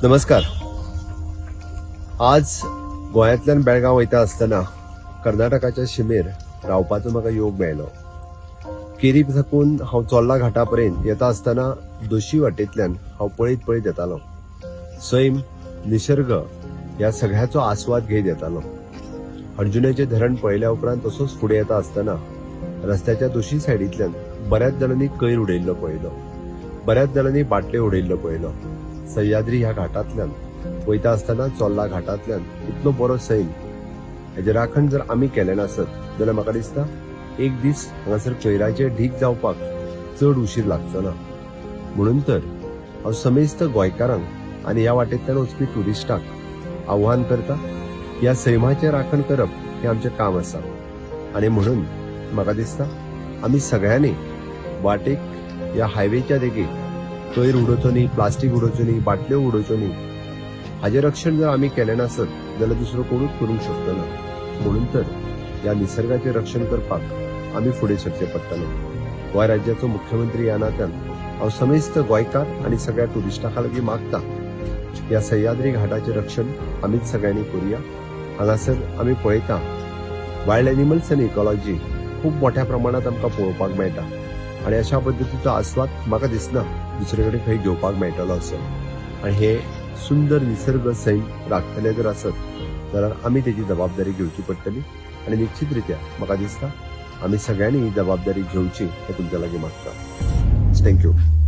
नमस्कार. आज गोंयांतल्यान बेळगांव वयता आसतना कर्नाटकाच्या शिमेर रावपाचो म्हाका योग मेळ्ळो. केरी साकून हांव चोर्ला घाटा पर्यंत येता आसतना दोशी वाटेंतल्यान हांव पळयत पळयत येतालो. सैम, निसर्ग ह्या सगळ्याचो आस्वाद घेत येतालो. हणजुण्याचें धरण पळयल्या उपरांत तसोच फुडें येता आसतना रस्त्याच्या दोशी सायडींतल्यान बऱ्याच जाणांनी कयर उडयल्लो पळयलो, बऱ्याच जाणांनी बाटल्यो उडयल्लो पळयलो. सह्याद्री ह्या घाटांतल्यान वयता आसतना चोर्ला घाटांतल्यान इतलो बरो सैम, हेजें राखण जर आमी केलें नासत जाल्यार म्हाका दिसता एक दीस हांगासर कयराचे ढीक जावपाक चड उशीर लागचो ना. म्हणून तर हांव समेस्त गोंयकारांक आनी ह्या वाटेंतल्यान वचपी ट्युरिस्टांक आव्हान करता, ह्या सैमाचें राखण करप हें आमचें काम आसा आनी म्हणून म्हाका दिसता आमी सगळ्यांनी वाटेक ह्या हायवेच्या देगेक कयर उडोवचो न्ही, प्लास्टीक उडोवच्यो न्ही, बाटल्यो उडोवच्यो न्ही. हाजें रक्षण जर आमी केलें नासत जाल्यार दुसरो कोणूच करूंक शकचो ना. म्हणून तर ह्या निसर्गाचें रक्षण करपाक आमी फुडें सरचें पडटलें. गोंय राज्याचो मुख्यमंत्री ह्या नात्यान हांव समेस्त गोंयकार आनी सगळ्या ट्युरिस्टां लागीं मागता, ह्या सह्याद्री घाटाचें रक्षण आमीच सगळ्यांनी करुया. हांगासर आमी पळयता, वायल्ड एनिमल्स आनी इकॉलॉजी खूब मोठ्या प्रमाणात आमकां पळोवपाक मेळटा आनी अशा पद्दतीचो आस्वाद म्हाका दिसना दुसरे कडेन खंय घेवपाक मेळटलो असो. आनी हे सुंदर निसर्ग सैम राखतले जर आसत जाल्यार आमी तेजी जबाबदारी घेवची पडटली आनी निश्चित रित्या म्हाका दिसता आमी सगळ्यांनी ही जबाबदारी घेवची हें तुमच्या लागीं मागता. Thank you.